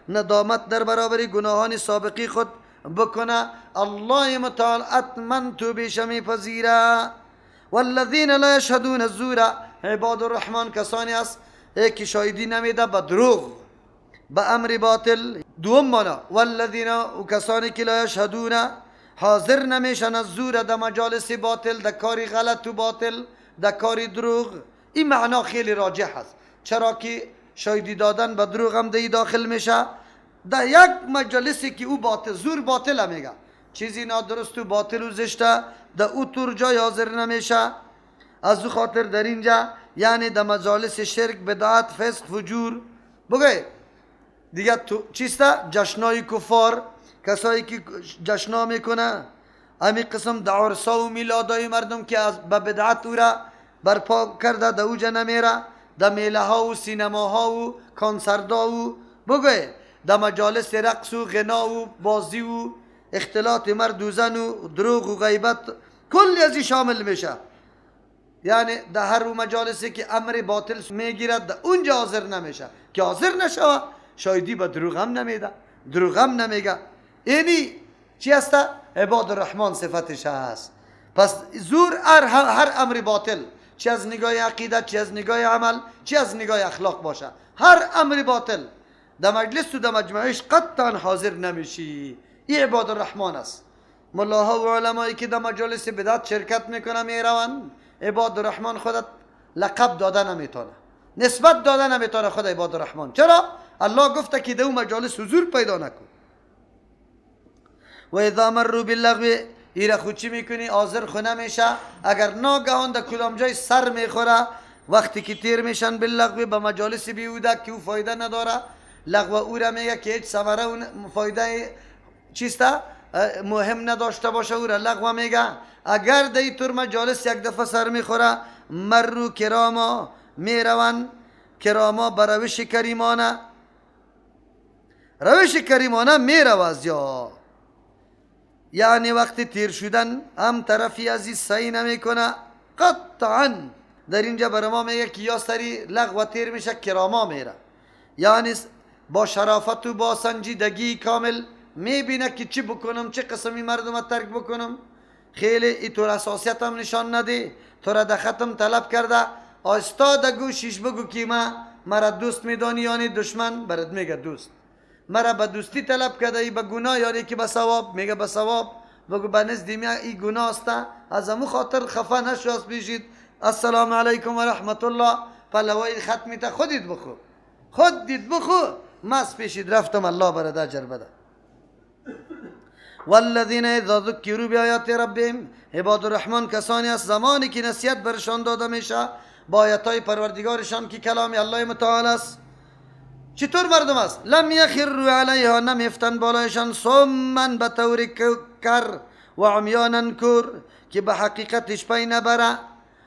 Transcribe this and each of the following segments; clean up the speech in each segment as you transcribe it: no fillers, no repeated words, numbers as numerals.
ندامت در برابر گناهان سابقی خود بکنه، الله متعال حتما توبهش میپذیره. والذین لا یشهدون الزور، عباد الرحمن کسانی است که شاهدی نمیده به دروغ، به امر باطل. دوم مانا والذین، و کسانی که لا یشهدون حاضر نمیشن از زور در مجالس باطل، در کاری غلط و باطل، در کاری دروغ. این معنا خیلی راجح است، چرا که شاهدی دادن به دروغ هم دی داخل میشه. در یک مجلسی که او باطل، زور باطل میگه، چیزی نادرست و باطل و زشته، در او طور جای حاضر نمیشه. از او خاطر در اینجا یعنی در مجالس شرک، بدعت، فسق، فجور، بگه دیگه تو چیسته؟ جشنای کفار، کسایی که جشنا میکنه، امی قسم در عرسا و میلادای مردم که از به بدعت او را برپا کرده، در اوجا نمیره، در میله ها و سینماها و کانسردا و بگه در مجالس رقص و غنا و بازی و اختلاط مرد و زن و دروغ و غیبت، کلی از این شامل میشه. یعنی در هر مجالسی که امر باطل میگیرد در اونجا حاضر نمیشه، که حاضر نشوه شاهدی به دروغ هم نمیده، دروغ هم نمیگه. اینی چی هست؟ عباد الرحمن صفتش هست. پس زور هر امر باطل، چی از نگاه عقیده، چی از نگاه عمل، چی از نگاه اخلاق باشه، هر امر باطل در مجلس و در مجمعش قطعا حاضر نمیشی. این عباد الرحمن است. ملاها و علمایی که در مجالس بدعت شرکت میکنه میروند، عباد الرحمن خودت لقب داده نمیتونه، نسبت داده نمیتونه خود عباد الرحمن. چرا؟ الله گفته که در مجالس حضور پیدا نکن. و اذا مروا باللغو، ایره خود چی میکنی؟ حاضر خونه میشه. اگر ناگهان در کدام جای سر میخوره، وقتی که تیر میشن باللغو، به مجالس بیهوده که او فایده نداره، لغو او را میگه که هیچ ثمره و فایده چیسته مهم نداشته باشه، او را لغو میگه. اگر در این طور مجالس یک دفعه سر میخوره، مرو کراما، میروند کراما به روش کریمانه، روش کریمانه میرو یا یعنی وقتی تیر شدن هم طرفی از این سعی نمیکنه قطعا. در اینجا برای ما میگه که یا سری لغو تیر میشه، کراما میره، یعنی با شرافت و با سنجیدگی کامل میبینه که چی بکنم، چه قسمی مردم ترک بکنم. خیلی اینطور حساسیت هم نشان نده، تو را در ختم طلب کرده، آستا در گوشش بگو که ما مرا دوست میدانی یعنی دشمن، برات میگه دوست. مرا به دوستی طلب کرده ای به گناه یعنی که به ثواب، میگه به ثواب. بگو به نزد می ای گناه است، از امو خاطر خفه نشو از پیشید. السلام علیکم و رحمت الله، پلوای ختمی تا خودت بخو، خودت بخو، مس پیشید رفتم، الله برات اجر بده. والذین اذا ذکروا بآیات ربهم، عباد الرحمن کسانی است زمانی که نصیحت برشان داده میشه با آیات‌های پروردگارشان که کلام الله متعال است. چطور مردم است؟ لم یخروا علیها، نمیفتن بالایشان، صما به طور کر و عمیانا کور، که به حقیقتش پی نبره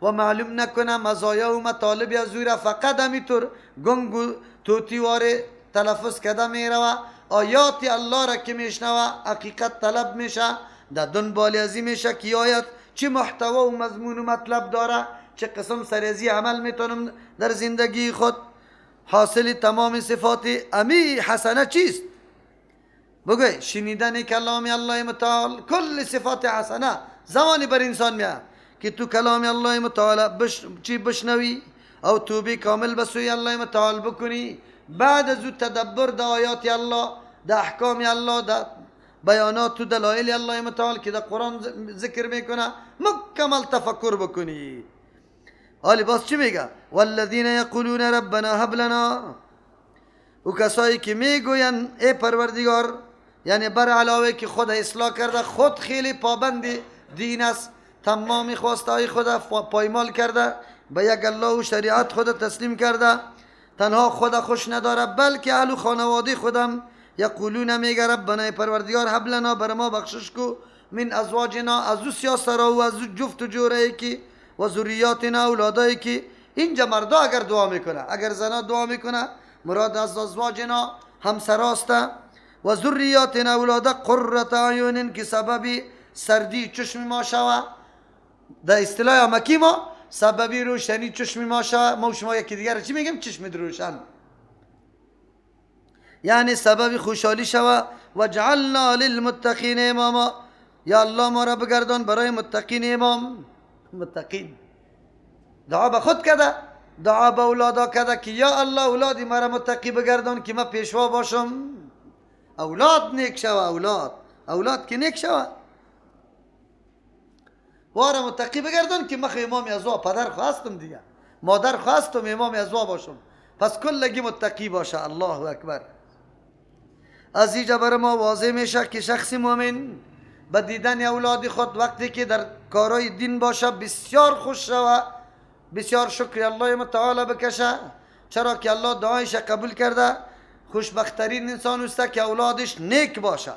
و معلوم نکنه مزایا و مطالب از او را، فقط همینطور گنگ و طوطیواره تلفظ کرده میروه. آیات الله را که میشنوه حقیقت طلب میشه، در دنبال ازی میشه که آیت چه محتوا و مضمون و مطلب داره، چه قسم سرزی عمل میتونم در زندگی خود. حاصل تمام صفات امی حسنه چیست؟ بگوی شنیدن کلام الله متعال. کل صفات حسنه زمانی بر انسان میاد که تو کلام الله متعال چی بشنوی او توبه کامل به سوی الله متعال بکنی، بعد از او تدبر در آیات الله، در احکام الله، در بیانات و دلایل الله متعال که در قرآن ذکر میکنه مکمل تفکر بکنی. حالی باز چی میگه؟ والذین یقولون ربنا هب لنا، و کسایی که میگوین ای پروردگار، یعنی بر علاوه که خود اصلاح کرده، خود خیلی پابند دین است، تمام خواسته های خود پایمال کرده، به یک الله و شریعت خود تسلیم کرده، تنها خود خوش نداره بلکه اهل و خانواده خودم. یقولون میگه ربنا پروردگار هب لنا، بر ما بخشش کو، من ازواجنا، از او سیاسرا و از او جفت و جوره که، و ذریاتنا، اولادایی که. اینجا مردا اگر دعا میکنه، اگر زنا دعا میکنه، مراد از ازواجنا همسراست، و ذریاتنا اولادا، قرة اعین که سبب سردی چشم ما شوه، در اصطلاح امکی ما سببی روشنی چشم ما شوه. ما شما یکی دیگر چی میگیم؟ چشم روشن. یعنی سبب خوشحالی شوه. وجعلنا للمتقین اماما، یا الله ما را بگردان برای متقین امام. متقین دعا به خود کرده، دعا به اولادا کرده که یا الله اولادی مرا متقی بگردان که من پیشوا باشم. اولاد نیک شوه، اولاد که نیک شوه وارا متقی بگردان که من امام ازوا، پدر خواستم دیگه، مادر خواستم امام ازوا باشم، پس کلگی متقی باشه. الله اکبر. از اینجا بر ما واضح میشه که شخص مؤمن به دیدن اولاد خود وقتی که در کارهای دین باشه بسیار خوش شوه، بسیار شکر الله متعال بکشه، چرا که الله دعایش قبول کرده. خوشبختترین انسان است که اولادش نیک باشه،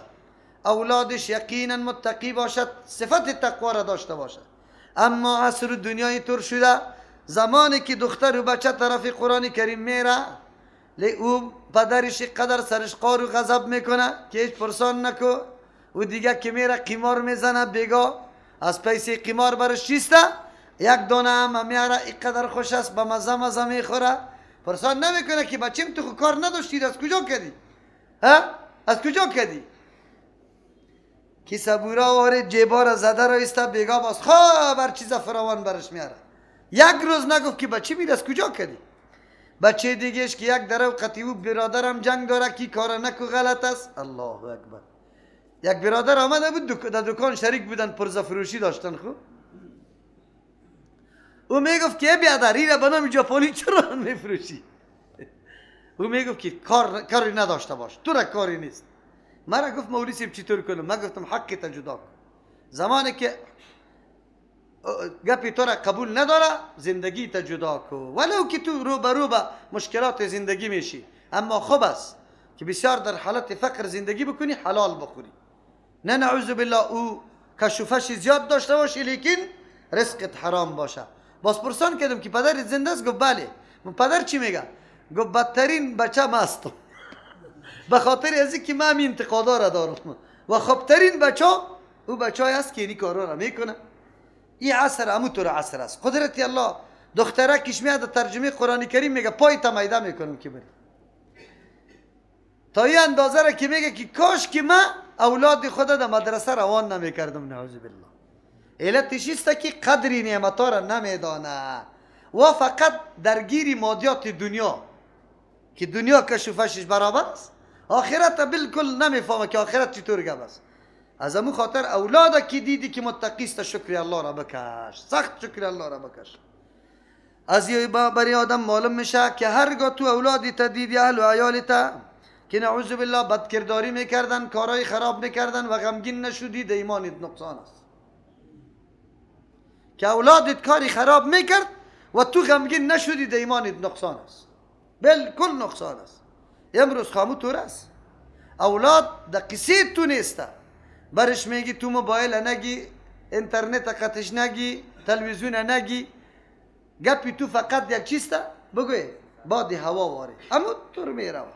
اولادش یقینا متقی باشد، صفت تقوا را داشته باشد. اما عصر دنیای طور شده، زمانی که دختر و بچه طرف قرآن کریم میره، او پدرش قدر سرش قار و غضب میکنه که هیچ پرسان نکو، و دیگه که میره قمار میزنه، بیگا از پیسه قمار برش چیسته، یک دانه هم میاره، اینقدر خوش است، به مزه مزه میخوره، پرسان نمیکنه که بچیم تو کار نداشتی، از کجا کردی؟ ها؟ از کجا کردی؟ که صبورا واره جیبا را زده را ایسته، بیگا باز خواب هر چیز فراوان برش میاره. یک روز نگفت که بچه میر از کجا کردی؟ بچه دیگهش که یک درو قطیو برادرم جنگ داره که کار نکو غلط است. الله اکبر. یک برادر آمده بود در دکان شریک بودن، پرزه فروشی داشتن. خب او میگفت که بیادر این را به نام ژاپنی چرا میفروشی؟ او میگفت که کاری نداشته باش، تو را کاری نیست. مرا گفت مولوی صاحب چطور کنم؟ من گفتم حق تا جدا کن. زمانی که گپی تو را قبول نداره زندگی تا جدا کن، ولو که تو رو به رو به مشکلات زندگی میشی، اما خوب است که بسیار در حالت فقر زندگی بکنی، حلال بخوری، نه نعوذ بالله او کشوفش زیاد داشته باشی لیکن رزقت حرام باشه. باز پرسان کردم که پدرت زنده است؟ گفت بله. من پدر چی میگه؟ گفت بدترین بچه ما هستم، به خاطر از اینکه من همین انتقادا را دارم، و خوبترین بچه او بچه است که این کارا را میکنه. این عصر همون طور عصر است. قدرت الله دخترکش میاد ترجمه قرآن کریم میگه پای تمیده میکنم که بری، تا این اندازه را که میگه که کاش که من اولاد خود در مدرسه روان نمیکردم. نعوذ بالله. علتش است که قدر نعمت‌ها را نمیدانه و فقط درگیر مادیات دنیا که دنیا کشوفشش برابر است، آخرت بالکل نمیفهمه که آخرت چطور گپ است. از امو خاطر اولاد که دیدی که متقی است شکر الله را بکش، سخت شکر الله را بکش. از یه برای آدم معلوم میشه که هرگاه تو اولادی تا دیدی، اهل و عیالت که نعوذ بالله بدکرداری میکردن، کارهای خراب میکردن و غمگین نشدی، د ایمانت نقصان است. که اولادت کاری خراب میکرد و تو غمگین نشدی، د ایمانت نقصان است، بالکل نقصان است. امروز خامو طور است، اولاد د قصه تو نیسته، برش میگی تو موبایل نگی، اینترنت قطش نگی، تلویزیون نگی، گپی تو فقط یک چیسته بگوی باد هوا واره، اما طور میروه.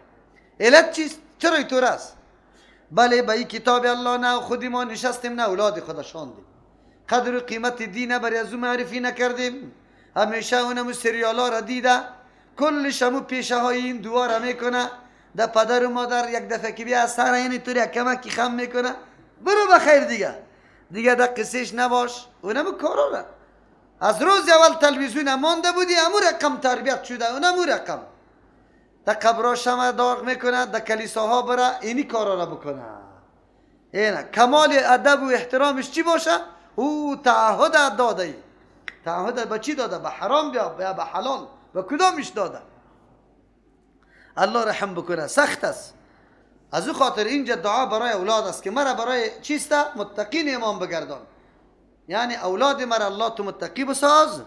علت چیست؟ چرا اینطور است؟ بله به این کتاب الله نه خودی ما نشستیم نه اولاد خود شاندیم، قدر و قیمت دین برای از او معرفی نکردیم. همیشه اونمو سریالا را دیده، کلش همو پیشه های این دوار را میکنه، ده پدر و مادر یک دفعه که بیا از سر این طور یک کمکی خم میکنه، برو بخیر دیگه، دیگه ده قصهش نباش. اونمو کارا را از روز اول تلویزیون مانده بودی، امو رقم تربیت شده، اونمو رقم ده قبراش هم داغ میکنه، ده کلیساها بره اینی کارا را بکنه. اینه کمال ادب و احترامش چی باشه؟ او تعهد داده ای، تعهد به چی داده؟ به حرام یا به حلال؟ به کدامش داده؟ الله رحم بکنه، سخت است. از او خاطر اینجا دعا برای اولاد است که مرا برای چیست؟ متقین امام بگردان، یعنی اولاد مرا الله تو متقی بساز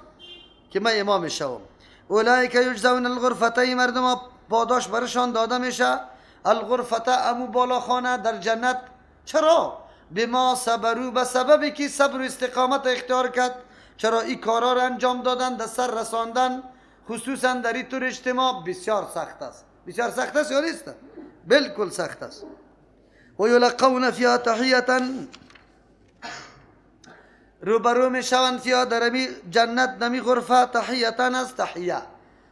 که من امام شوم. اولئک یجزون الغرفه، مردم پاداش برشان داده میشه. الغرفه امو بالا خانه در جنت. چرا؟ بما صبرو، به سببی که صبر و استقامت اختیار کرد. چرا این کارا را انجام دادن، در سر رساندن، خصوصا در این طور اجتماع بسیار سخت است. بسیار سخت است یا نیست؟ بالکل سخت است. و یلقون فیها تحیه، روبرو میشوند فیها در امی جنت نمی غرفه، تحیه است. تحیه،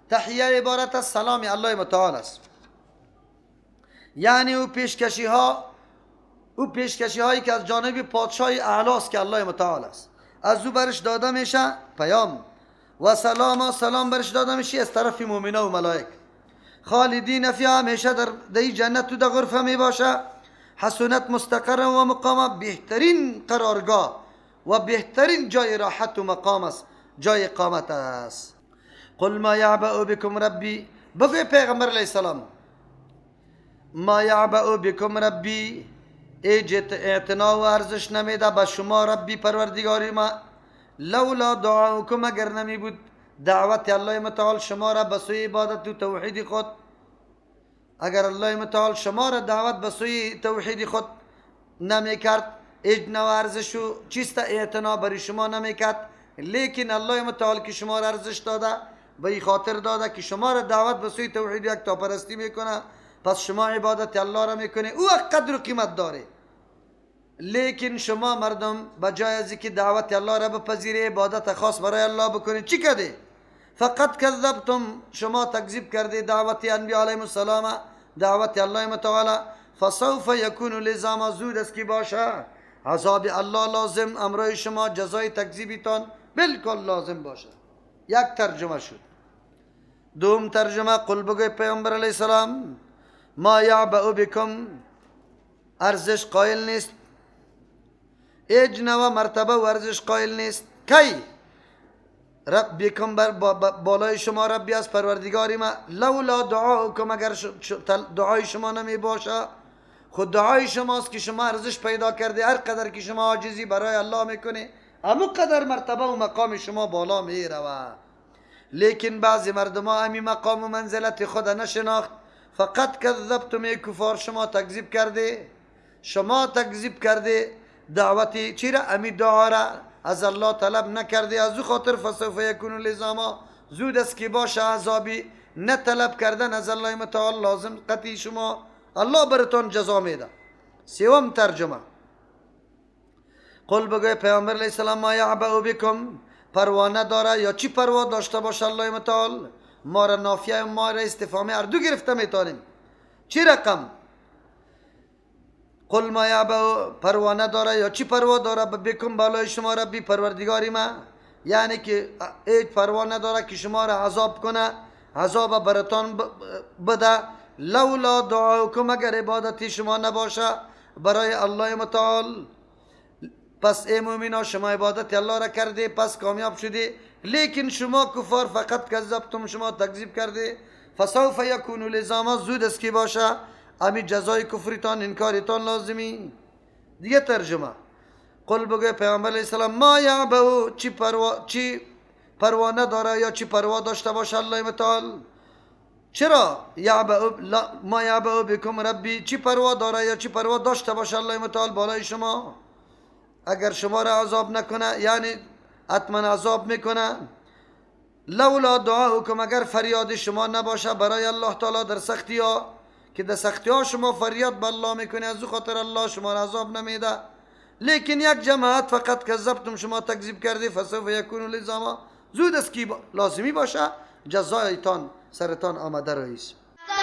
تحیه عبارت از سلام الله متعال است. یعنی او پیشکشی هایی که از جانب پادشاه اعلاست که الله متعال است، از او برش داده میشه پیام و سلام، سلام برش داده میشه از طرف مؤمنا و ملائک. خالدین فیها، همیشه در دی جنت و در غرفه می باشه. حسنت مستقر و مقام، بهترین قرارگاه و بهترین جای راحت و مقام است، جای اقامت است. قل ما یعبأ بكم ربی، بگوی پیغمبر علیه السلام ما یعبأ بكم ربی، اعتنا و ارزش نمیده به شما ربی پروردگاری ما، لولا دعاؤکم، اگر نمی بود دعوت الله متعال شما را به سوی عبادت و توحید خود، اگر الله متعال شما را دعوت به سوی توحید خود نمی کرد، اجنا و ارزش و چیست اعتنا برای شما نمی کرد، لیکن الله متعال که شما را ارزش داده به این خاطر داده که شما را دعوت به سوی توحید یک تاپرستی میکنه، پس شما عبادت الله را میکنه، او قدر و قیمت داره. لیکن شما مردم بجای از اینکه دعوت الله را بپذیره، عبادت خاص برای الله بکنید، چی کرده؟ فقط کذبتم، شما تکذیب کرده دعوت انبیاء علیهم السلام، دعوت الله متعال. فسوف یکون لزاما، زود است که باشه عذاب الله لازم امرای شما، جزای تکذیبتان بالکل لازم باشه. یک ترجمه شد. دوم ترجمه، قل بگوی پیامبر علیه السلام ما یعبأ بکم، ارزش قائل نیست، هیچ نوع مرتبه و ارزش قائل نیست. کی ربکم، بر بالای شما ربی از پروردگاری ما، لولا دعاؤکم، اگر دعای شما نمی باشه، خود دعای شماست که شما ارزش پیدا کرده، هر قدر که شما عاجزی برای الله میکنه، امو قدر مرتبه و مقام شما بالا می روه. لیکن بعضی مردم ها امی مقام و منزلت خود نشناخت. فقط کذبتم ای کفار، شما تکذیب کرده، شما تکذیب کرده دعوتی چی را؟ امی دعا را از الله طلب نکرده، از او خاطر فسوف یکون لزاما، زود است که باشه عذابی. نه طلب کردن از الله متعال لازم قطعی شما، الله براتون جزا میده. سوم ترجمه، قل بگوی پیامبر علیه السلام ما یعبأ بکم، پروا نداره یا چی پروا داشته باشه الله متعال، ما را نافیه و ما را استفهامی هر دو گرفته میتونیم. چی رقم؟ قل ما یعبأ، پروا نداره یا چی پروا داره بکم بالای شما ربی پروردگاری ما، یعنی که هیچ پروا نداره که شما را عذاب کنه، عذاب براتان بده. لولا دعاؤکم، اگر عبادتی شما نباشه برای الله متعال، پس ای مومنا شما عبادت الله را کرده پس کامیاب شده، لیکن شما کفار فقط کذبتم، شما تکذیب کرده. فسوف یکون لزاما، زود است که باشه امی جزای کفرتان انکارتان لازمی. دیگه ترجمه، قل بگوی پیامبر علیه السلام ما یعبأ، چی پروا نداره یا چی پروا داشته باشه الله متعال. چرا یعبأ ما یعبأ بکم ربی، چی پروا داره یا چی پروا داشته باشه الله متعال بالای شما، اگر شما را عذاب نکنه، یعنی حتما عذاب میکنه. لولا دعاؤکم، اگر فریاد شما نباشه برای الله تعالی در سختی ها، که در سختی ها شما فریاد به الله میکنه، از او خاطر الله شما را عذاب نمیده. لیکن یک جماعت فقط کذبتم، شما تکذیب کرده، فسوف یکون لزاما، زود است که لازمی باشه جزایتان سرتان آمده رئیس.